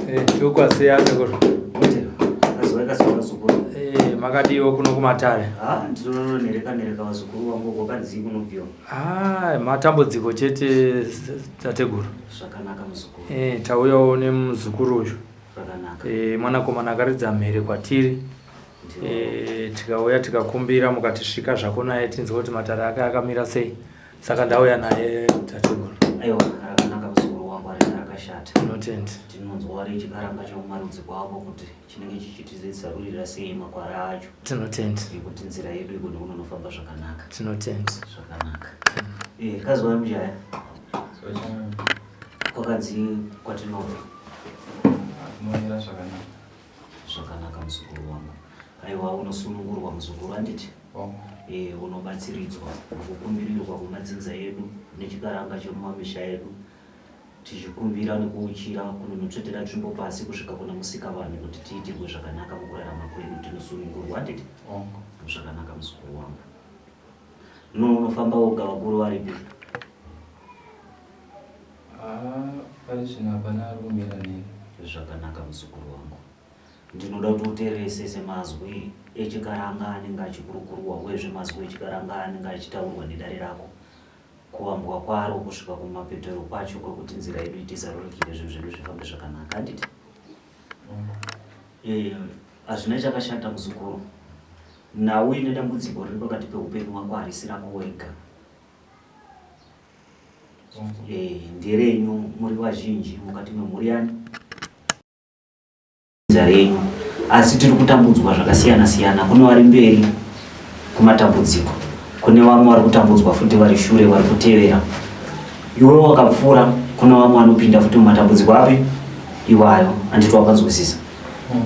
Eh, Tokwasiya sekuru. Eh, makadiwo kuno kumatare. Ah, ndinonereka nereka vazukuru vangu kwakadzii kunobviwa. Ah, matambudziko chete tateguru. Zvakanaka muzukuru. Eh, tauyawo nemuzukuru uyu. Zvakanaka. Eh, mwanakomana akaridza mhere kwatiri. Eh, tikauya tikakumbira mukatisvika zvako naye tinzwe kuti matare ake akamira sei. Saka ndauya naye tateguru. Aiwa, rakanaka muzukuru wangu arina rakashata. Tinotenda. Tinonzwa rechikaranga chokumarudzi kwavo kuti chinenge chichitizarurira sei makwara acho. Tinotenda. Yekuti nzira yedu igone kunonofamba zvakanaka. Tinotenda. Zvakanaka. Eh, kazuva mujaya. Kwakadzi kwatinobva. Kunomira zvakanaka. Zvakanaka muzukuru wangu. Aiwa unosunungurwa muzukuru handiti? Eh, unobatsiridzwa mukukumbirirwa kwemadzinza edu nechikaranga chemumamisha edu tichikumbira nekuuchira kunonotsvetera tsvimbo pasi kusvika kuna musikavanhu kuti tiitirwe zvakanaka mukurarama kwedu tinosunungurwa handiti? Zvakanaka muzukuru wangu. No unofamba woga vakuru varipi? Ah, pari zvino hapana ari kumira neni. Zvakanaka muzukuru wangu. Ndinoda kuti uteeresese mazwi echikaranga anenge achikurukurwa uyezve mazwi echikaranga anenge achitaurwa nedare rako. Kuwambwa kwaro kusvika kumapetero kwacho kwekuti nzira yedu itizarurikire zvinhu zvedu zvifambe zvakanaka handiti? Eh, hazvina chakashata muzukuru. Nhau ine dambudziko riri pakati peupenyu hwako harisi rako wega. Eh, nderenyu muri vazhinji mukati memhuri yani renyu asi tiri kutambudzwa zvakasiyana siyana kune vari mberi kumatambudziko kune vamwe vari kutambudzwa futi vari shure vari kutevera iwe wakapfuura kune vamwe vanopinda futi mumatambudziko api iwayo anditi wapanzwisisa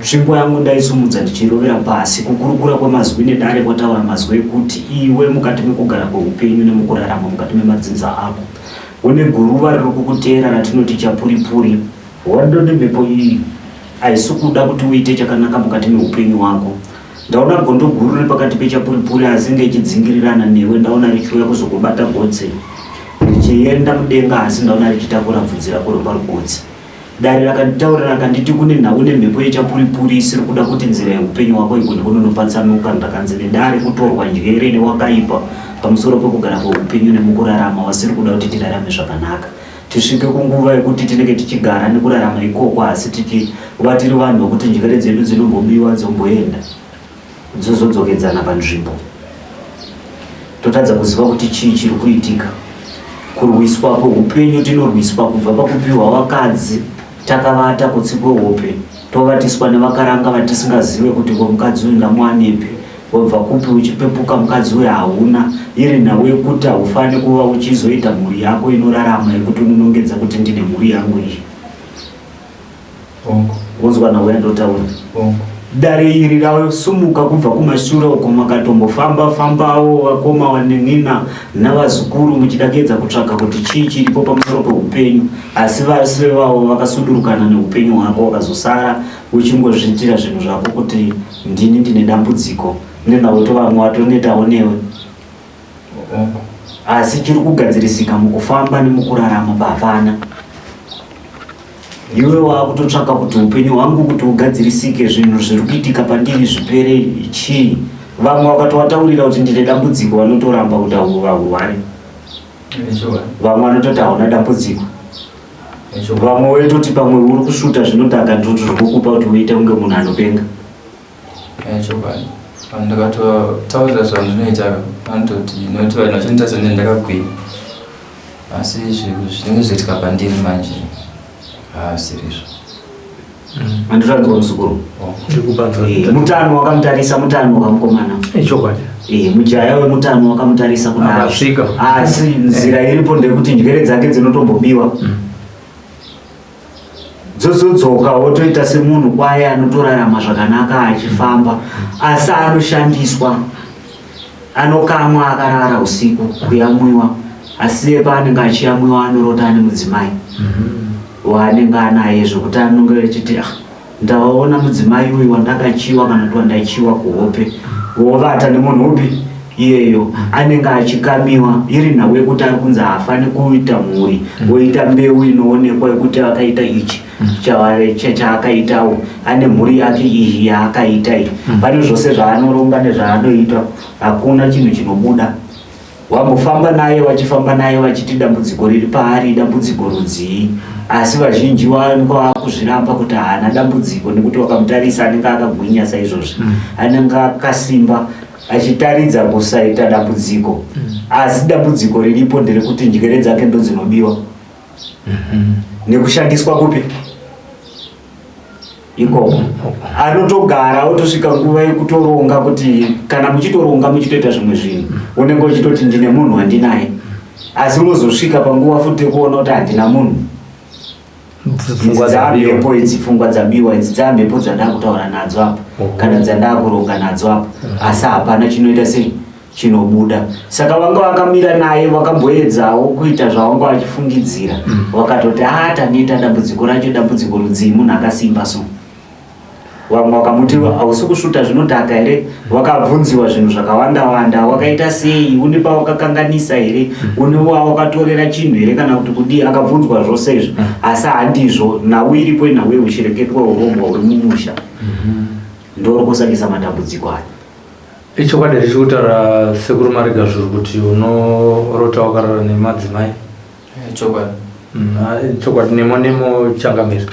Tsvimbo yangu ndaisumudza ndichirovera pasi. Kukurukura kwemazwi nedare kwataura mazwi ekuti iwe mukati mekugara kweupenyu nemukurarama mukati memadzinza ako une guruva riri kukuteera ratinoti chapuripuri. Hondo nemhepo iyi haisi kuda kuti uite chakanaka mukati meupenyu hwako. Ndaona gondo guru riri pakati pechapuripuri asi inge ichidzingirirana newe. Ndaona richiuya kuzokubata gotsi richienda mudenga asi ndaona richitakura bvudzi rako reparugotsi. Dare rakanditaurira rakanditi kune nhau nemhepo yechapuripuri isiri kuda kuti nzira yeupenyu hwako igone kunonopatsanuka. Ndakanzi nedare kutorwa njere newakaipa pamusoro pekugara kweupenyu nemukurarama wasiri kuda kuti tirarame zvakanaka tisvike kunguva yekuti tinenge tichigara nekurarama ikoko asi tichiva tiri vanhu vekuti njere dzedu dzinombobiwa dzomboenda dzozodzokedzana panzvimbo totadza kuziva kuti chii chiri kuitika kurwiswa kweupenyu tinorwiswa kubva pakupiwa vakadzi takavata kutsi kwehope tovatiswa nevakaranga vatisingazive kuti ko mukadzi uyu ndamuwanepi wabva kupi uchipepuka mukadzi uyu hauna iri nhau yekuti haufani kuva uchizoita mhuri yako inorarama yekuti unonongedza kuti ndine mhuri yangu iyi Wonzwa nhau yandotaura. Dare iri rasumuka kubva kumashure uko makatombofamba fambawo vakoma vanin'ina navazukuru muchida kuedza kutsvaga kuti chii chiripo pamusoro peupenyu asi vase vavo vakasudurukana neupenyu hwako wakazosara uchingozviitira zvinhu zvako kuti ndini ndine dambudziko nenhau to vamwe vatonetawo newe asi chiri kugadzirisika mukufamba nemukurarama pahapana Iwe wakutotsvaka kuti upenyu hwangu kuti ugadzirisike zvinhu zviri kuitika pandiri zvipere chii? Vamwe vakatovataurira kuti ndine dambudziko vanotoramba kuti haurwari. Vamwe vanototi hauna dambudziko. Vamwe waitoti pamwe uri kusvuta zvinodhaka ndizvo zviri kukupa kuti uite kunge munhu anopenga. Chokwadi. Vanhu ndakatotaurira zvandinoita vanototi nekuti vanhu vachindiita sendine ndakagwinya. Asi zvinenge zvoitika pandiri manje haasirizvo. Mandiradzo muzukuru. Ndikupanzwa. Mutano wakamutarisa mutano wakamukomana. Ichokwadi. Eh, mujaya wemutano wakamutarisa kudaro. Akasvika. Asi nzira iripo ndeyekuti njere dzake dzinotombobiwa. Dzozodzoka wotoita semunhu kwaye anotorarama zvakanaka achifamba asi anoshandiswa anokamwa akarara usiku kuyamwiwa asi iye paanenge achiyamwiwa anorota ane mudzimai waanenge anaye zvekuti anonge achiti ah, ndaona mudzimai uyu wandakachiwa kana kuti wandachiwa kuhope wovata nemunhu upi Iyeyo anenge achikamiwa iri nhau yekuti ari kunzi haafani kuita mhuri, oita mbeu inoonekwa yekuti akaita ichi chaakaitawo, ane mhuri yake iyi yaakaita iyi. Pane zvose zvaanoronga nezvaanoita, hakuna chinhu chinobuda. Wambofamba naye, vachifamba naye vachiti dambudziko riri paari dambudziko rudzii, asi vazhinji vanenge vakuzviramba kuti haana dambudziko, nekuti wakamutarisa anenge akagwinya saizvozvi, anenge akasimba achitaridza kusaita dambudziko, asi dambudziko riripo nderekuti njere dzake ndodzinobiwa nekushandiswa kupi ikoko. Anotogara otosvika nguva yekutoronga kuti kana muchitoronga muchitoita zvimwe zvinhu, unenge uchitoti ndine munhu wandinaye, asi unozosvika panguva futi yekuona kuti handina munhu. Pfungwa dzabiwa. Dzamhepo idzi, pfungwa dzabiwa idzi, dzamhepo dzandaa kutaura nadzo apa kana dzandaa kuronga nadzo apa, asi hapana chinoita sei, chinobuda. Saka vanga vakamira naye vakamboedzawo kuita zvavanga vachifungidzira, vakatoti a taneta, dambudziko racho dambudziko rudzii, munhu akasimba so. Vamwe vakamuti hausi kusvuta zvinodhaka here? Vakabvunziwa zvinhu zvakawanda wanda, wakaita sei, une pawakakanganisa here, une wawakatorera chinhu here, kana kuti kudii? Akabvunzwa zvose izvo, asi handizvo. Nhau iripo inhau yeushereketwa, urombwa huri mumusha ndori kusakisa matambudziko aya. Ichokwadi here chikutaura Sekuru Mariga zviri kuti unorota wakarara nemadzimai? Chokwadi. Chokwadi nemo nemo changamire.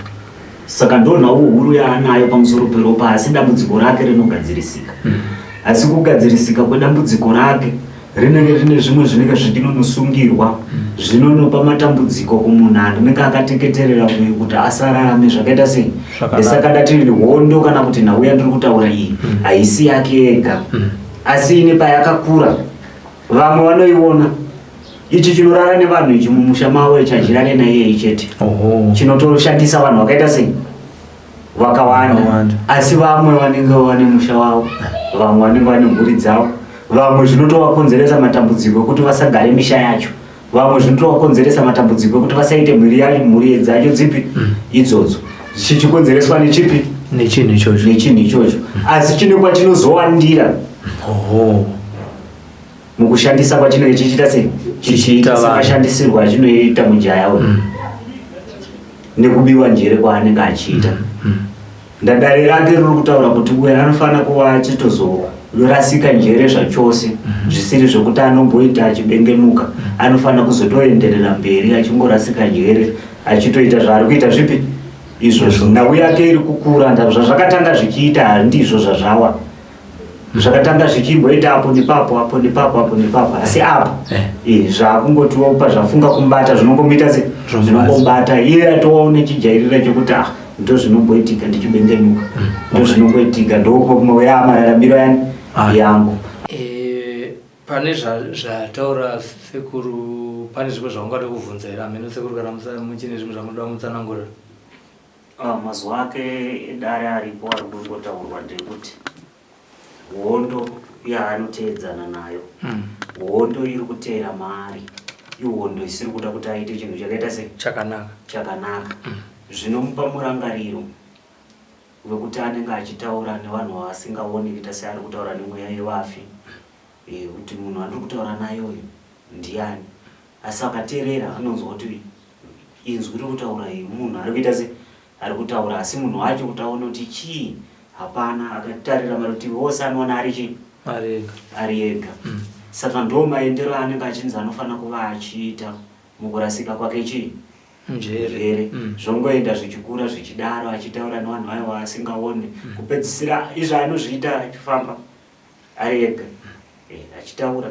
Saka ndo nhau huru yaanayo pamusoro peropa, asi dambudziko rake rinogadzirisika. Asi kugadzirisika kwedambudziko rake rinenge rine zvimwe zvinenge zvichinonosungirwa, zvinonopa matambudziko kumunhu anenge akateketerera uyu kuti asararame zvakaita sei. Zvakanaka. Saka ndati hondo kana kuti nhau yandiri kutaura iyi haisi yake ega, asi ine payakakura, vamwe vanoiona. Ichi chinorara nevanhu ichi mumusha mavo ichi hachirare naiyeyi chete, chinotoshandisa vanhu vakaita sei, vakawanda. Vakawanda. Asi vamwe vanenge vane musha wavo, vamwe vanenge vane mhuri dzavo, vamwe zvinotovakonzeresa matambudziko ekuti vasagare misha yacho, vamwe zvinotovakonzeresa matambudziko ekuti vasaite mhuri yacho, mhuri dzacho dzipi idzodzo, chichikonzereswa nechipi? Nechinhu ichocho. Nechinhu ichocho, asi chine kwachinozowandira mukushandisa kwachinenge chichiita sei, Chichiita vanhu. semashandisirwo achinoita mujaya uyu nekubiwa njere kwaanenge achiita. Ndadare rake riri kutaura kuti uyu anofanira kuva achitozorasika njere zvachose, zvisiri zvekuti anomboita achibengenuka. Anofanira kuzotoenderera mberi achingorasika njere, achitoita zvaari kuita zvipi izvozvo. Nhau yake iri kukura, zvazvakatanga zvichiita handizvo zvazvawa. Zvakatanga zvichimboita apo nepapo, apo nepapo, apo nepapo, asi apo zvakungotiwo pazvafunga kumubata zvinongomuita se Zvomubata. Zvinongomubata. Iye atowawo nechijairira chokuti ah, ndo zvinomboitika ndichibengenuka, ndo zvinongoitika, ndo yamararamiro yani yangu. Pane zvataura sekuru, pane zvimwe zvaungada kuvhunza here? Hameno sekuru, kana muchine zvimwe zvamunoda kumutsanangurira. Ah, mazuva ake edare aripo ari kungotaurwa ndekuti hondo yaanoteedzana nayo, hondo iri kuteera maari, ihondo isiri kuda kuti aite chinhu chakaita sei? Chakanaka. Chakanaka. Zvinomupa murangariro wekuti anenge achitaura nevanhu vaasingaoni, kuita seari kutaura nemweya yevafi, kuti munhu andiri kutaura naye uyu ndiani. Asi akateerera anonzwa kuti inzwi riri kutaura iyi munhu ari kuita se ari kutaura, asi munhu wacho kuti aone kuti chii hapana. Akatarira marutivi ose anoona ari chii? Ari ega. Ari ega. Saka ndo maendero aanenge achinzi anofanira kuva achiita mukurasika kwake chii? Njere. Njere. Zvongoenda zvichikura zvichidaro, achitaura nevanhu vayo vaasingaoni. Kupedzisira izvo anozviita achifamba ari ega, achitaura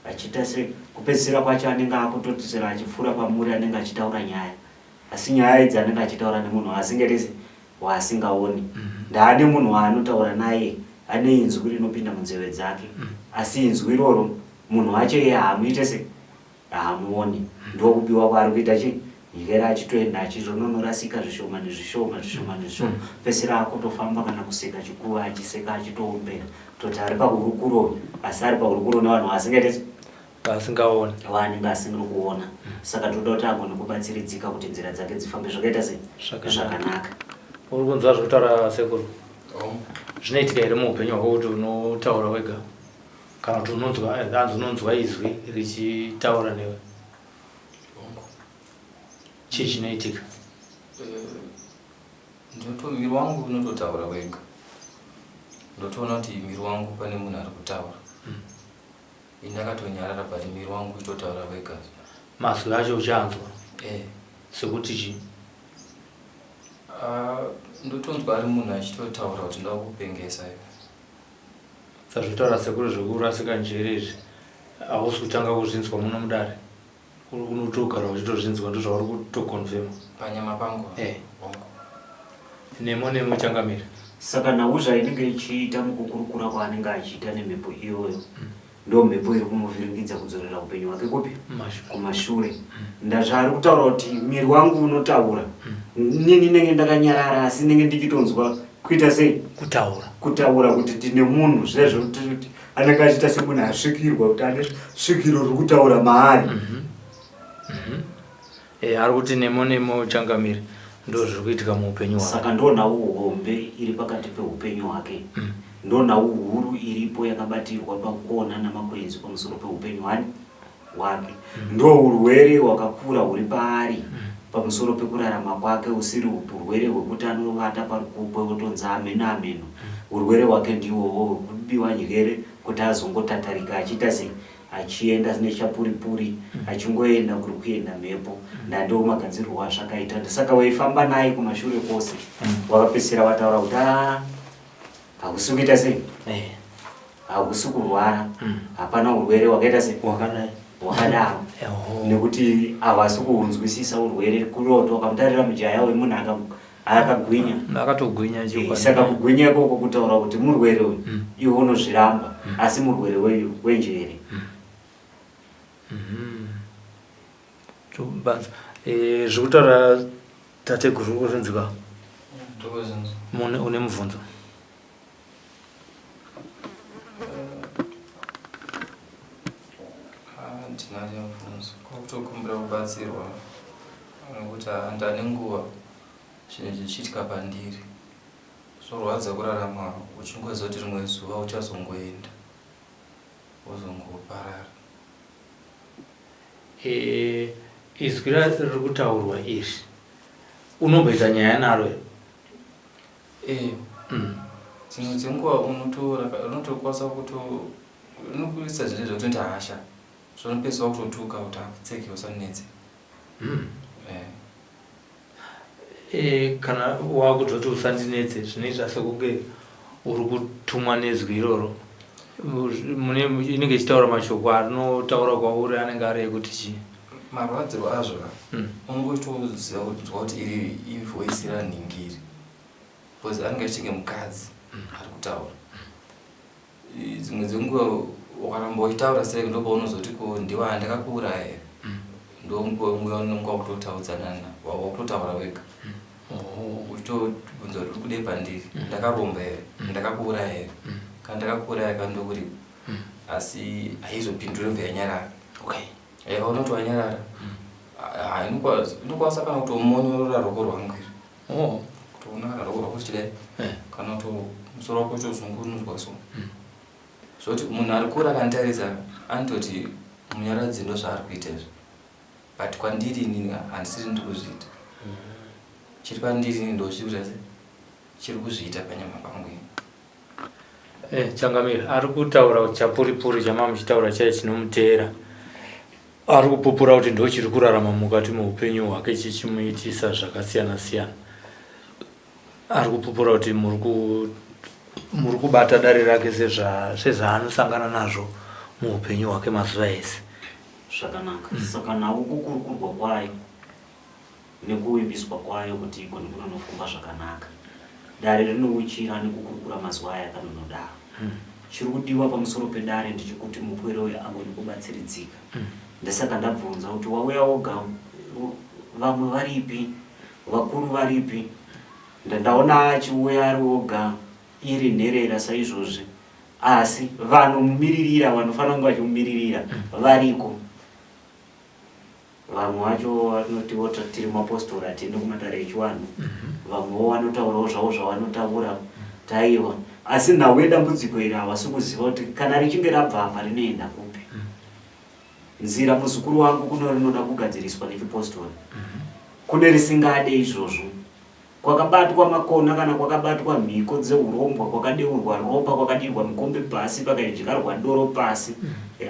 achiita se kupedzisira kwacho anenge akutotisira achipfuura pamuri, anenge achitaura nyaya, asi nyaya idzi anenge achitaura nemunhu waasingaiti, waasingaoni. Ndaane munhu waanotaura naye, ane inzwi rinopinda munzeve dzake, asi inzwi iroro munhu wacho iye haamuite se haamuoni. Ndokubiwa kwaari kuita chii, njere, achitoenda achizononorasika zvishoma nezvishoma, zvishoma nezvishoma, pesera akutofamba kana kuseka chikuva, achiseka achitoombera, toti ari pahurukuro, asi ari pahurukuro nevanhu vaasingaiti se Vasingaoni. Waanenge asingiri kuona. Saka toda kuti agone kubatsiridzika kuti nzira dzake dzifambe zvakaita sei? Zvakanaka. Zvakanaka. Uri kunzwa zvekutaura sekuru? Oh. Zvinoitika here muupenyu hwako kuti unotaura wega? Kana kuti unonzwa eh, hanzi unonzwa izwi richitaura newe. Hongu. Chii chinoitika? Eh, ndinoto miri wangu unototaura wega. Ndotoona kuti miri wangu pane munhu ari kutaura. Ini ndakatonyarara but miri wangu uchitotaura wega. Mazwi acho uchaanzwa Eh. sekuti chii? Ah, ndotonzwa ari munhu achitotaura kuti ndoda kukupengesa iwe. Sazvotaura sekuru zvekurasika njere izvi hausi kutanga kuzvinzwa muno mudare. Unotogara uchitozvinzwa ndozvauri kutoconfirma. Panyama pangu. Eh. Hongu. Nemo nemo changamire. Saka nhau zvainenge ichiita mukukurukura kwaanenge achiita nemhepo iyoyo ndomhepo iri kumuvhiringidza kudzorera upenyu hwake kupi? Kumashure. Ndazvaari kutaura kuti miri wangu unotaura. Nini ndinenge ndakanyarara asi ndinenge ndichitonzwa kuita sei? Kutaura. Kutaura kuti ndine munhu zviya zvekuti kuti anenge achiita semunhu asvikirwa kuti ane svikiro riri kutaura maari. Eh, ari kuti nemo nemo changamire ndozviri kuitika muupenyu hwake. Saka ndonhau hombe iri pakati peupenyu hwake. Ndonhau huru iripo yakabatirwa pakona namakwenzi pamusoro peupenyu hwani hwake. Ndo urwere hwakakura huri paari pamusoro pekurarama kwake usiri urwere hwekuti anovata parukukwe otonzi ameno ameno. Urwere hwake ndiwowo hwekubiwa njere kuti azongotatarika achiita sei achienda nechapuripuri achingoenda kuri kuenda mhepo ndandiwo magadzirwo azvakaita saka waifamba naye kumashure kwose wakapedzisira wataura kuti "Ah, hakusi kuita sei Eh, hakusi kurwara hapana urwere wakaita sei wakadai. wakadaro Eho. nekuti havasi kuunzwisisa urwere kuroto wakamutarira mujaya wemunhu akagwinya Akatogwinya chokwadi. Saka kugwinya ikoko kutaura kuti murwere uyu iwe unozviramba asi murwere wenjere. Tubanza. Eh, zviri kutaura tateguru zviri kuzvinzwa. Ndokuzvinzwa. Mune une mubvunzo. Ah, ndinari mubvunzo. Kwakutokumbira kubatsirwa nekuti handane nguva zvinhu zvichiitika pandiri. Zvorwadza kurarama uchingoziva kuti rimwe zuva uchazongoenda wozongoparara. Eh, izwi riri kutaurwa iri unomboita nyaya naro here? Eh, dzimwe dzenguva unotokwanisa kuto unokuisa zvinhu zvekutoita hasha zvonopedzisa wakutotuka kuti akutseke usanetse. Eh. Eh, kana wakutoti usandinetse zvinoita sekunge uri kutumwa nezwi iroro. Mune inenge ichitaura mashoko arinotaura kwauri anenge ari ekuti chii? Marwadzirwo azvo ka unongotoziva kunzwa kuti iri ivoice ranhingiri because anenge achinge mukadzi ari kutaura. Dzimwe dzenguva ukaramba uchitaura sei ndopaunozoti ko ndiwa ndakakuuraya here ndonguva unonga wakutotaudzana wakutotaura wega uchitobvunza kuti uri kudei pandiri ndakaromba here ndakakuuraya here kana ndakakuuraya ka ndokuripa asi haizopinduri mve yanyarara. Okay. Yakaona kuti wanyarara inokwanisa kana kutomonyorora roko rwangu iri. Kutoona kana roko rwako richidai kana kuti musoro wako uchitozungunuzwa so. Zvoti munhu ari kure akanditarisa anototi munyaradzi ndozvaari kuita izvi. But kwandiri inini handisiri ndiri kuzviita. Chiri pandiri inini ndochiri kuita sei? Chiri kuzviita panyama pangu ini. Eh, changamire ari kutaura kuti chapuripuri chamamuchitaura chaiye chinomuteera ari kupupura kuti ndochiri kurarama mukati meupenyu hwake chichimuitisa zvakasiyana siyana. Ari kupupura kuti muri kubata dare rake sezvaanosangana nazvo muupenyu hwake mazuva ese. Zvakanaka. Saka nhau kukurukurwa kwayo nekuvimbiswa kwayo kuti igone kunonofamba zvakanaka. Dare rinouchira nekukurukura mazuva aya akanonodaro. Chiri kudiwa pamusoro pedare ndechekuti mupwere uyu agone kubatsiridzika. Ndosaka ndabvunza kuti wauya woga vamwe varipi, vakuru varipi? Ndandaona achiuya ari oga iri nherera saizvozvi asi vanomumiririra vanofanira kunge vachimumiririra variko. Vamwe vacho vanotiwo tiri mapostori hatiende kumatare echivanhu. Vamwewo vanotaurawo zvavo zvavanotaura. Taiwa. Asi nhau yedambudziko iri havasi kuziva kuti kana richinge rabva apa rinoenda kupi. Nzira muzukuru wangu kuno rinoda kugadziriswa nechipostori. Kune risingade izvozvo. Kwakabatwa makona kana kwakabatwa mhiko dzehurombwa, kwakadeurwa ropa, kwakadirwa mikombe pasi, pakaidyarwa doro pasi.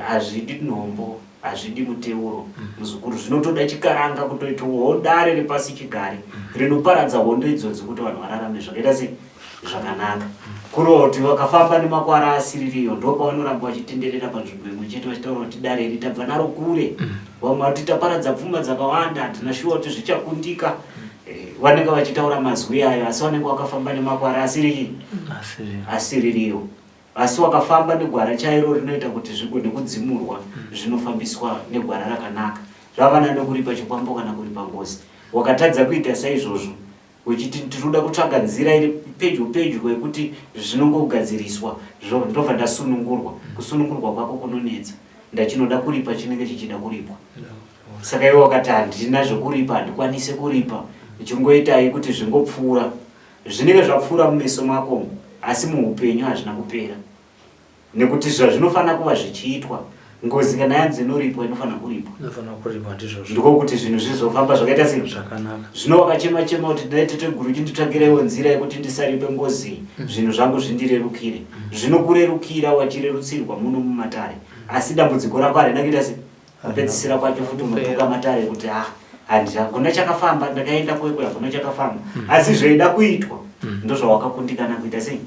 Hazvidi nhombo, hazvidi muteuro muzukuru. Zvinotoda chikaranga kutoitawo dare repasi chigare rinoparadza hondo idzodzi kuti vanhu vararame zvakaita sei zvakanaka. Kureva kuti vakafamba nemakwara asiririyo ndopavanoramba vachitenderera panzvimbo imwe chete vachitaura kuti dare iri tabva naro kure. Vamwe vati taparadza pfuma dzakawanda hatina shuwa kuti zvichakundika. Eh, vanenge vachitaura mazwi ayo asi vanenge vakafamba nemakwara asiri asiririyo. Asi wakafamba negwara chairo rinoita kuti zvigone kudzimurwa zvinofambiswa negwara rakanaka. Zvavana nekuripa chikwambo kana kuripa ngozi. Wakatadza kuita saizvozvo Uchiti ndinoda kutsvaga nzira iri pedyo pedyo yekuti zvinongogadziriswa ndobva ndasunungurwa. Kusunungurwa kwako kunonetsa. Ndachinoda kuripa chinenge chichida kuripwa. Saka iwe wakati handina zvekuripa, handikwanise kuripa. Chingoitai kuti zvingopfuura. Zvinenge zvapfuura mumeso mako umu, asi muupenyu hazvina kupera. Nekuti zvazvinofanira kuva zvichiitwa, ngozi kana yanzi inoripwa inofanira kuripwa. Inofanira kuripwa ndizvozvo. Ndiko kuti zvinhu zvizofamba zvakaita sei? Zvakanaka. Zvino wakachema chema kuti dai teteguru chinditsvagireiwo nzira yekuti ndisaripe ngozi iyi, zvinhu zvangu zvindirerukire. Zvinokurerukira wachirerutsirwa muno mumatare. Asi dambudziko rako harina kuita sei? Kupedzisira kwacho futi unotuka matare kuti ah handi hakuna chakafamba ndakaenda kwekwe hakuna chakafamba. Asi zvaida kuitwa ndozvawakakundikana kuita sei?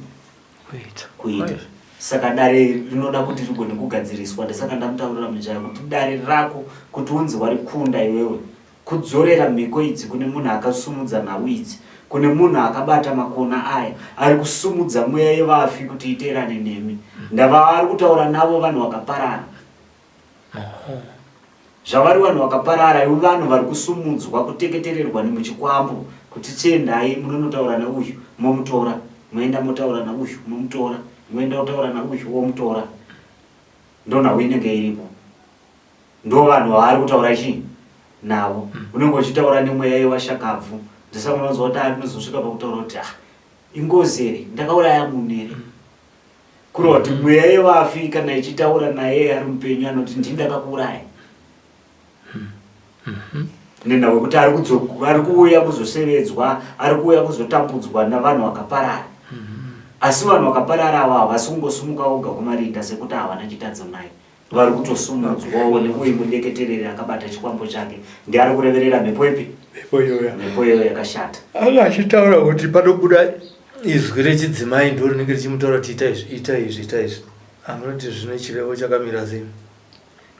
Kuita. Kuita. Saka dare rinoda kuti rigone kugadziriswa ndosaka ndamutaurira mujaya kuti dare rako kuti unzi warikunda iwewe kudzorera mhiko idzi kune munhu akasumudza nhau idzi kune munhu akabata makona aya ari kusumudza mweya yevafi kuti iteerane nemi ndava ari kutaura navo vanhu vakaparara Zvavari vanhu vakaparara ivo vanhu vari kusumudzwa kuteketererwa nemuchikwambo kuti chiendai munonotaura neuyu momutora moenda motaura neuyu momutora moenda kutaura neuyu womutora ndonhau inenge iripo ndo vanhu vaari kutaura chii navo unenge uchitaura nemweya yewashakabvu ndosaka unonzwa kuti anozosvika pakutaura kuti ah ingozi here ndakauraya munhu here Kureva kuti mweya yevafi kana ichitaura naye ari mupenyu anoti ndini ndakakuuraya. Nenhau yekuti ari kuuya kuzosevedzwa, ari kuuya kuzotambudzwa navanhu vakaparara. Asi vanhu vakaparara ava havasi kungosimuka voga kumarinda sekuti havana chitadzo naye. Vari kutosumudzwawo neuyu mudeketereri akabata chikwambo chake ndiye ari kureverera mhepo ipi? Mhepo iyoyo. Mhepo iyoyo yakashata. Anga achitaura kuti panobuda izwi rechidzimai ndo rinenge richimutaura kuti ita izvi, ita izvi, ita izvi. Amunoti zvino chirevo chakamira sei?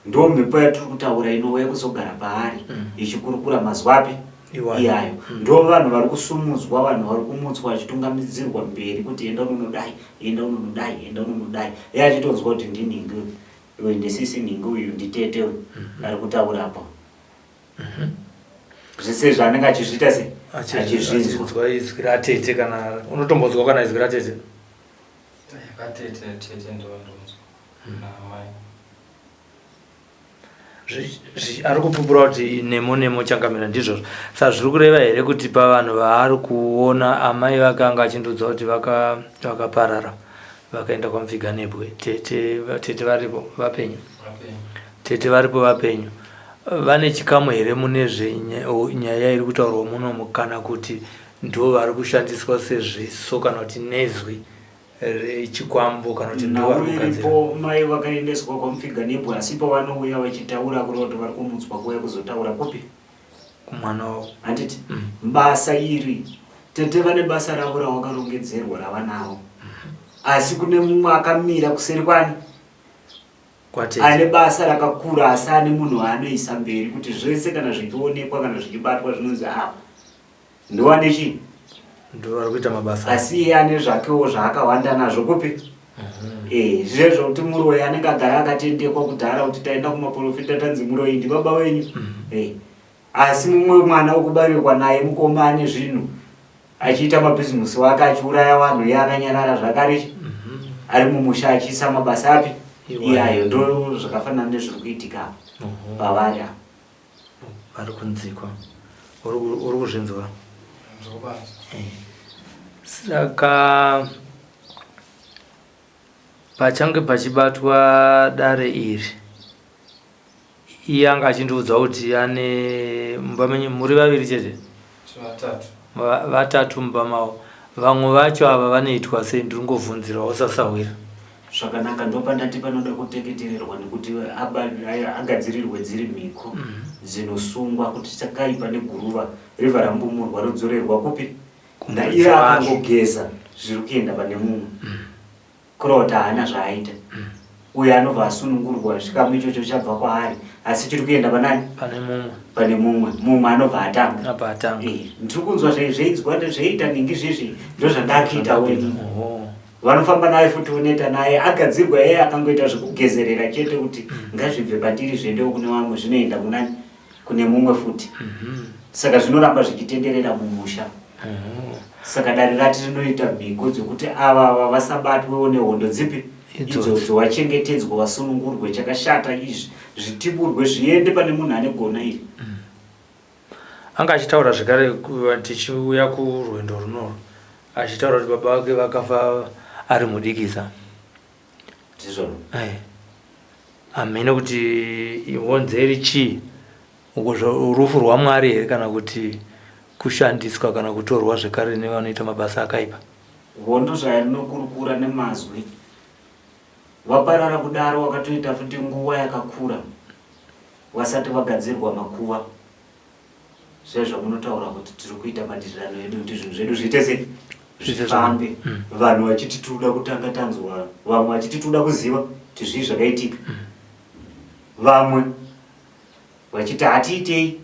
Ndo mhepo yatiri kutaura inouya kuzogara paari ichikurukura mazwi api? Iyayo. Ndo vanhu vari kusumudzwa, vanhu vari kumutswa vachitungamidzirwa mberi kuti enda unonodai, enda unonodai, enda unonodai. Iye achitonzwa kuti ndinhingi uyu, uyu ndisisi nhingi uyu nditete uyu ari kutaura apa. Zvese zvaanenge achizviita sei? Achizvinzwa. Achizvinzwa izwi ratete kana unotombonzwa kana izwi ratete. Yakatete tete ndondonzwa naamai. Ari kupupura kuti nemo nemo changamira ndizvozvo. Saka zviri kureva here kuti pavanhu vaari kuona amai vake anga achindiudza kuti vakaparara vakaenda kwamupfiganebwe tete tete varipo vapenyu tete varipo vapenyu vane chikamu here mune zvenyaya iri kutaurwa munomu kana kuti ndo vari kushandiswa sezviso kana kuti nezwi rechikwambo kana kuti ndo vari kugadzira mai vakaendeswa kwamupfiganebwe asi pavanouya vachitaura kureva kuti vari kumutswa kuuya kuzotaura kupi kumwana wavo handiti mm. basa iri tete vane basa ravo rawakarongedzerwa ravanaro asi kune mumwe akamira kuseri kwani ane basa rakakura asi ane munhu waanoisa mberi kuti zvese kana zvichionekwa kana zvichibatwa zvinonzi apa ndowane chii ndovari kuita mabasa asi iye ane zvakewo zvaakawanda nazvo kupi mhm. eh, zviye zvokuti muroyi anenge agara akatendekwa kudhara kuti taenda kumaprofita tanzi muroyi ndibaba wenyu mhm. eh, asi mumwe mwana wekubarirwa naye mukoma ane zvinhu achiita mabhizimusi wake achiuraya vanhu iye akanyarara zvakare mhm. ari mumusha achiisa mabasa api iyayo ndo zvakafanana nezviri kuitika pavari apa vari kunzikwa uri kuzvinzwa eh. Saka Pachange pachibatwa dare iri iye anga achindiudza kuti ane mumba menyu muri vaviri chete Vatatu. Vatatu mumba mavo vamwe vacho ava vanoitwa sei ndiri ngovhunzirawo sasahwira. Zvakanaka ndopandati panoda kuteketererwa nekuti agadzirirwe dziri mhiko dzinosungwa kuti chakaipa neguruva riva rambumurwa rodzorerwa kupi Kumuridzi iye wazvo. akangogeza zviri kuenda pane mumwe kureva kuti haana zvaaita uyo anobva asunungurwa chikamu ichocho chabva kwaari asi chiri kuenda panani pane mumwe pane mumwe mumwe anobva atanga abva atanga Eh, ndiri kunzwa zveinzwa zveiita ningi zvezvi ndozvandakuitawo ini Oho. vanofamba naye futi unoita naye agadzirwa iye akangoita zvekugezerera chete kuti ngazvibve pandiri zviendewo kune vamwe zvinoenda kunani kune mumwe futi saka zvinoramba zvichitenderera mumusha Saka dare rati rinoita mhiko dzekuti ava ava vasabatwewo nehondo dzipi Idzodzo. idzodzo vachengetedzwe vasunungurwe chakashata izvi zvitiburwe zviende pane munhu ane gona iri. Anga achitaura zvekare tichiuya kurwendo runorwu achitaura kuti baba vake vakafa ari mudikisa. Ndizvona. Eh. Hameno kuti honzeri chii Uko rufu rwaMwari here kana kuti kushandiswa kana kutorwa zvekare nevanoita mabasa akaipa? Hondo zvainokurukura nemazwi. Vaparara kudaro wakatoita futi nguwa yakakura vasati vagadzirwa makuva zviya zvamunotaura kuti tiri kuita madirirano edu kuti zvinhu zvedu zviite sei zvifambe vanhu vachiti tinoda kutanga tanzwa vamwe vachiti tinoda kuziva kuti zvii zvakaitika vamwe vachiti hatiitei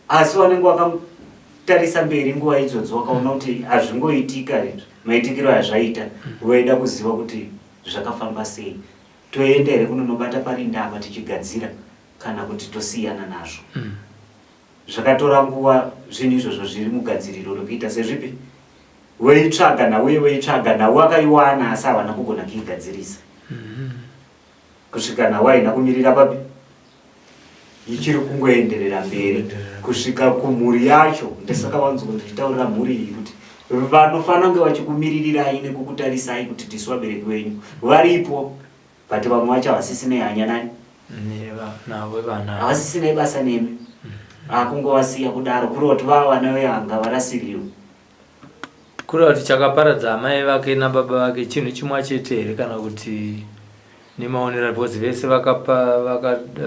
asi vanenge vakatarisa mberi nguva idzodzo vakaona kuti hazvingoitika izvi maitikiro azvaita voida kuziva kuti zvakafamba sei toenda here kunonobata parinda apa tichigadzira kana kuti tosiyana nazvo zvakatora nguva zvinhu izvozvo zviri mugadziriro rekuita sezvipi voitsvaga nauye voitsvaga nhau akaiwana asi havana kugona kuigadzirisa kusvika nhau haina kumirira papi ichiri kungoenderera mberi kusvika kumhuri yacho ndisaka vanzwa ndichitaurira mhuri iyi kuti vanofanira kunge vachikumirirai nekukutarisai kuti tisu vabereki venyu varipo but vamwe vacho havasisine hanya nani navo vana havasisine basa nemi akungovasiya kudaro kureva kuti vava vana vehanga varasiriwe Kureva kuti chakaparadza amai vake nababa vake chinhu chimwa chete here kana kuti nemaonero because vese vakaparara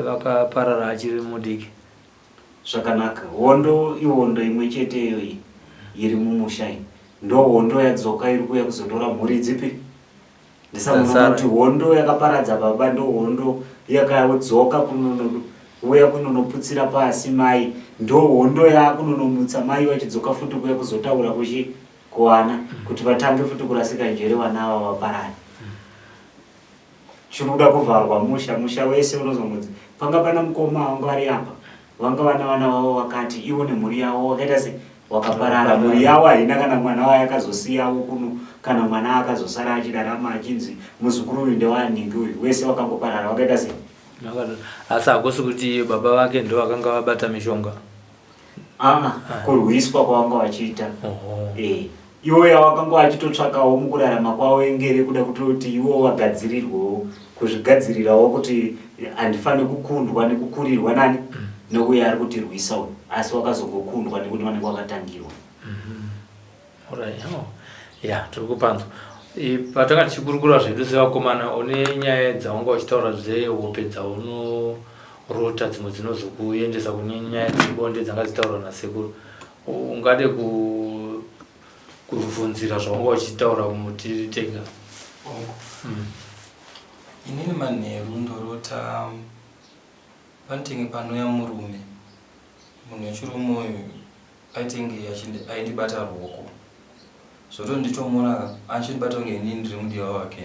vaka achiri mudiki. Zvakanaka. Hondo ihondo imwe chete iyoyi iri mumusha iyi. Ndo hondo yadzoka iri kuuya kuzotora mhuri dzipi? Ndisamuona kuti hondo yakaparadza baba ndo hondo yakadzoka kunonouya kunonoputsira pasi mai ndo hondo yakunonomutsa mai vachidzoka futi kuya kuzotaura kuchi kuwana kuti vatange futi kurasika njere vana ava vaparare chiri kuda kuvharwa musha musha wese unozongonzi panga pana mukoma vanga vari apa vanga vana vana vavo vakati ivo nemhuri yavo wakaita se wakaparara mhuri yavo haina kana mwana wayo akazosiyawo kuno kana mwana akazosara achirarama achinzi muzukuru uyu ndewaningi uyu wese wakangoparara wakaita se asi hakusi kuti baba vake ndo vakanga vabata mishonga aa kurwiswa kwavanga vachiita eh, iwo yawakanga vachitotsvakawo mukurarama kwavo ingere kuda kutoti iwo vagadzirirwewo kuzvigadzirirawo kuti handifani kukundwa nekukurirwa nani mm. neuye ari kutirwisa uyu asi wakazongokundwa nekuti vanenge wakatangirwa mm-hmm. Oh. Ya tiri kupanzwa patanga tichikurukura zvedu sevakomana une nyaya dzawanga uchitaura dzehope dzaunorota dzimwe dzinozokuendesa kune nyaya dzebonde dzanga dzitaurwa nasekuru ungade kuvhunzira zvawanga uchitaura mutiri tega mm. Inini manheru ndorota panotenge panouya murume munhu wechirume uyu aitenge aindibata ruoko zvoto nditomuona achindibata kunge inini ndiri mudiwa wake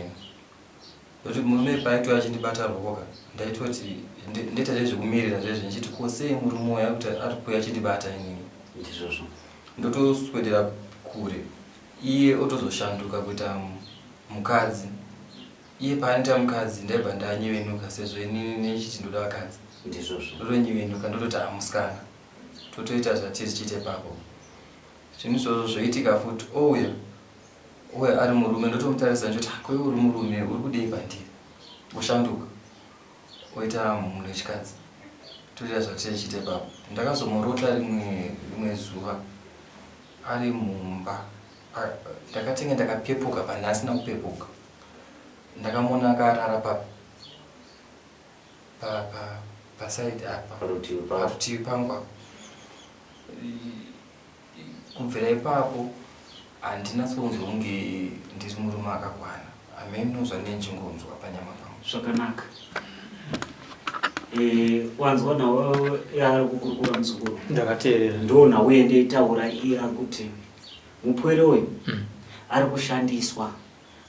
zvoti murume paaitouya achindibata ruoko ka ndaitoti ndoita zvezvekumirira zvezve ndichiti ko sei murume uyu akuti ari kuuya achindibata inini ndizvozvo ndotoswedera kure iye otozoshanduka kuita mukadzi Iye paanoita mukadzi ndaibva ndanyevenuka sezvo inini nechiti ndoda vakadzi. Ndizvozvo. Ndotonyevenuka ndototi ah musikana. Totoita zvatiri tichiita ipapo. Zvinhu izvozvo zvoitika futi ouya. Uye ari murume ndotomutarisa ndichoti ah, ko iwe uri murume uri kudei pandiri? Oshanduka oita munhu wechikadzi. Toita zvatichiita ipapo. Ndakazomurota rimwe rimwe zuva ari mumba. Ndakatenge ndakapepuka but ndasina kupepuka. Ndakamuona akarara pa pa pa paside apa parutivi pangu apa. Kubvira ipapo handinatsonzwa kunge ndiri murume akakwana. Hameno zvandinenge ndichingonzwa panyama pangu. Zvakanaka. Eh, wanzwa nhau yaari kukurukura muzukuru? Ndakateerera. Ndo nhau yandaitaura iya kuti mupwere uyu ari kushandiswa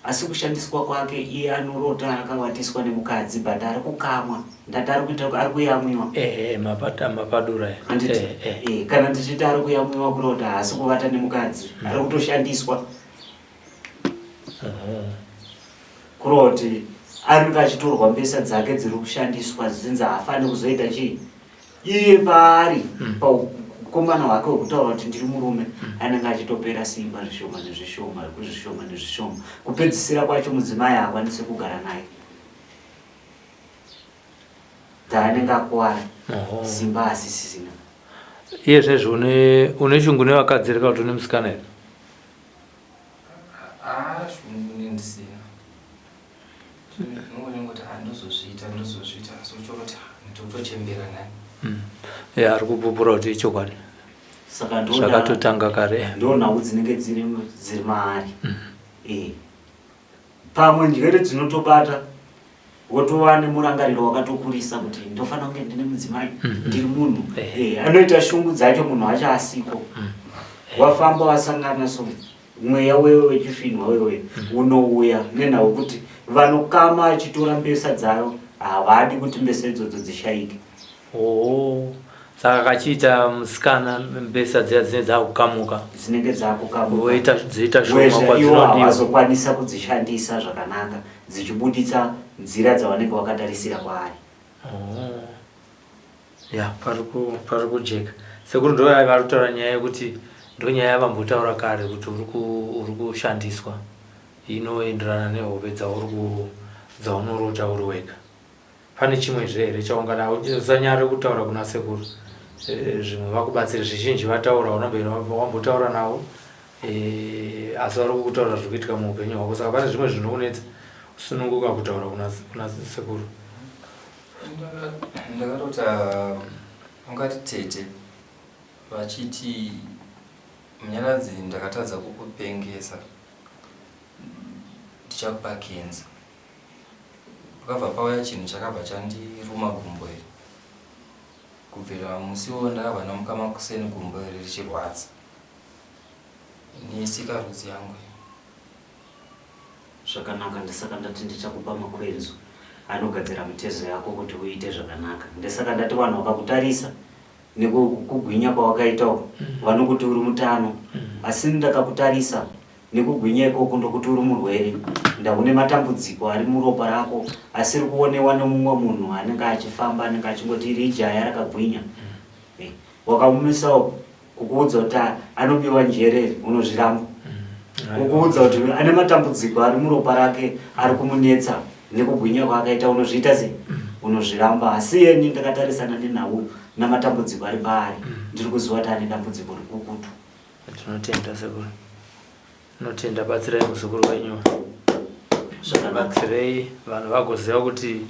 Asi kushandiswa kwake iye anorota akavatiswa nemukadzi but ari kukamwa ndati ari kuita ari kuyamwiwa. Eh, eh mapata mapadura eh. Handiti eh, eh. eh kana ndichiti ari kuyamwiwa kurota haasi kuvata nemukadzi mm. ari kutoshandiswa. Uh -huh. Kuroti anenge achitorwa mbesa dzake dziri kushandiswa dzinzi haafani kuzoita chii Iye paari mm. paukomana hwake hwekutaura kuti ndiri murume mm. anenge achitopera simba zvishoma nezvishoma zvishoma nezvishoma kupedzisira kwacho mudzimai haakwanisi kugara naye dzaanenge akuwara simba asisisina iye zvinezvi une shungu nevakadzi here kana kuti une musikana here ah, shungu nendisina Ndinongoti ah, ndozozviita ndozozviita asi uchoroti ah, ndikutochembera naye. Mm. Yeah, ari kupupura kuti ichokwadi. Saka ndo zvakatotanga kare. Ndo nhau dzinenge dziri dziri maari. Mm. Eh. Pamwe njere dzinotobata wotova nemurangariro wakatokurisa kuti ndofanira kunge ndine mudzimai mm -hmm. ndiri munhu eh. Eh, anoita shungu dzacho munhu wacho asiko mm. Wafamba wasangana so Mweya wewe wechifinhwa wewe unouya nenhau kuti vanokama achitora mbesa dzayo havadi kuti mbesa idzodzo dzishaike. Oh, saka kachiita musikana mbesa dziya dzinenge dzakukamuka dzinenge dzakukamuka voita dzoita shoma Wezve ivo kwadzinodiwa. havazokwanisa kudzishandisa zvakanaka dzichibuditsa nzira dzavanenge vakatarisira kwaari. Oh. Ya pari kujeka. Sekuru ndo vari kutaura nyaya yekuti ndonyaya yavambotaura kare kuti uri kushandiswa inoenderana nehope dzauri dzaunorota uri wega. Pane chimwe zve here chaungada usanyare kutaura kuna sekuru eh, zvimwe vakubatsire zvizhinji vataura unomboenda wambotaura navo eh, asi vari kukutaura zviri kuitika muupenyu hwako saka pane zvimwe zvinokunetsa sununguka kutaura kuna sekuru. Ndakarota ungati tete vachiti Munyaradzi ndakatadza kukupengesa ndichakupa kenza. Pakabva pauya chinhu chakabva chandiruma gumbo iri. Kubvira musi iwowo ndakabva ndamuka makuseni gumbo iri richirwadza. Nesikarudzi yangu iyi. Zvakanaka ndisaka ndati ndichakupa makwenzu anogadzira mitezo yako kuti uite zvakanaka. Ndisaka ndati vanhu vakakutarisa nekugwinya kwawakaita uku mm. vanokuti uri mutano mm. asi ndakakutarisa nekugwinya ikoko ndokuti uri murwere ndaune matambudziko ari muropa rako asiri kuonewa nemumwe munhu anenge achifamba anenge achingoti iri ijaya rakagwinya mm. eh, wakamumisa Kukuudza kuti anobiwa njere unozviramba. Mm. Kukuudza kuti ane matambudziko ari muropa rake ari kumunetsa nekugwinya kwaakaita unozviita sei? Mm. Unozviramba. Asi yeni ndakatarisana nenhau namatambudziko ari paari. Mm. Ndiri kuziva kuti ane dambudziko rikukutu. Tinotenda sekuru. Tinotenda batsirai muzukuru wenyu. Batsirei vanhu vagoziva kuti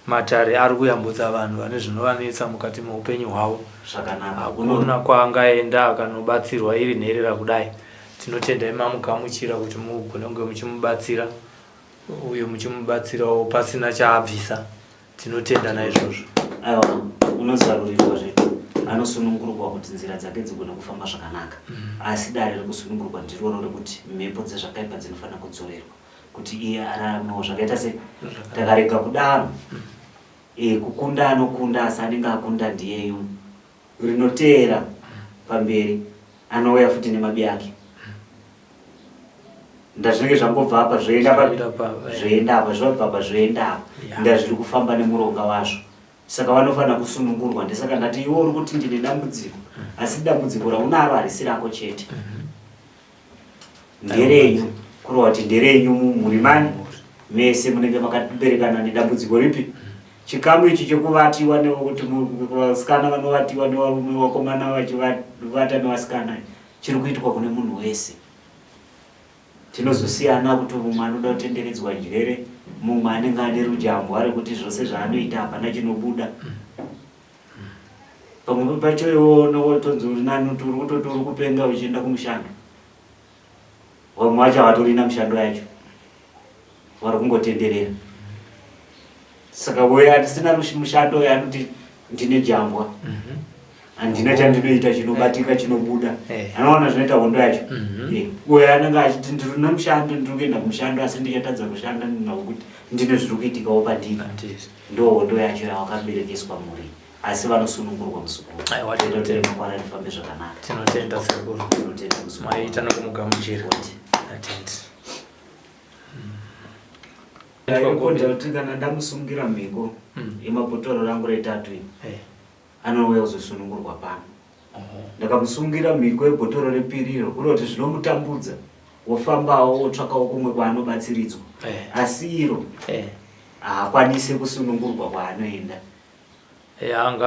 matare ari kuyambutsa vanhu vane zvinovanetsa mukati meupenyu hwavo. Zvakanaka. Hakuna kwaangaenda akanobatsirwa iri nherera kudai. Tinotenda imamugamuchira kuti mugone kunge muchimubatsira uye muchimubatsirawo pasina chaabvisa. Tinotenda naizvozvo. Aiwa, unozarurirwa zve anosunungurwa kuti nzira dzake dzigone kufamba zvakanaka mm. Asi dare rekusunungurwa ndiroro rekuti mhepo dzezvakaipa dzinofanira kudzorerwa kuti iye araramewo zvakaita se takarega kudaro mm. E, kukunda anokunda asi anenge akunda ndiyeyu rinoteera pamberi anouya futi nemabi ake ndazvinenge zvangobva apa zvoenda pa zvoenda apa zvobva apa zvoenda apa ndazviri kufamba nemuronga wazvo saka vanofanira kusunungurwa ndisaka ndati iwe uri kuti ndine dambudziko asi dambudziko raunaro harisi rako chete mhm. nderenyu. Kureva kuti nderenyu mumhuri mani mese munenge makaberekana nedambudziko ripi? Chikamu ichi chekuvatiwa nekuti vasikana vanovatiwa nevarume, vakomana vachivata nevasikana chiri kuitwa kune munhu wese. Tinozosiyana kuti mumwe anoda kutenderedzwa njere, mumwe anenge ane rujambwa rekuti zvose zvaanoita hapana chinobuda. Pamwe pacho iwe unotonzi uri nani kuti uri kutoti uri kupenga uchienda kumushando. Vamwe vacho havatorina mishando yacho, vari kungotenderera. Saka uyo atisina mushando uyo anoti ndine jambwa handina chandinoita chinobatika chinobuda, anoona zvinoita hondo yacho. Uyo anenge achiti ndiri mushando, ndiri kuenda kumushando asi ndichatadza kushanda nokuti ndine zviri kuitikawo pandiri. Ndo hondo yacho yawakaberekeswa mhuri, asi vanosunungurwa muzukuru. Aiwa, Toita kuti tinotenda. mangwana rifambe zvakanaka. Tinotenda sekuru. Tinotenda muzukuru. Maita nokumugamuchira. Atende. Ndairekodha kuti kana ndamusungira mhiko yemabhotoro rangu retatu iri, anouya kuzosunungurwa pano. Ndakamusungira mhiko yebhotoro repiri iro, kureva kuti zvinomutambudza, wofambawo wotsvakawo kumwe kwaanobatsiridzwa, asi iro haakwanisi kusunungurwa kwaanoenda.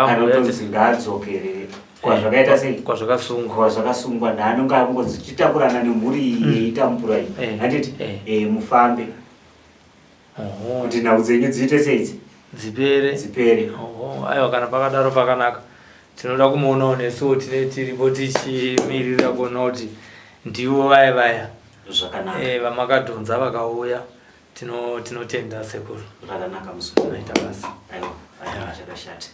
Anotonzi ngaadzokere kwazvakaita sei, kwazvakasungwa. Kwazvakasungwa, ndaanonge angonzi chitakurana nemhuri iyi yeitambura iyi, handiti? Mufambe kuti nhau dzenyu dziite seidzi, dzipere. Dzipere. Oho, aiwa, kana pakadaro pakanaka. Tinoda kumuonawo nesuwo, tine tiripo tichimirira kuona kuti ndivo vaya vaya Zvakanaka. Vamakadhonza vakauya. Tinotenda sekuru. Zvakanaka muzukuru. Maita basa. Aiwa, aiwa, chakashata.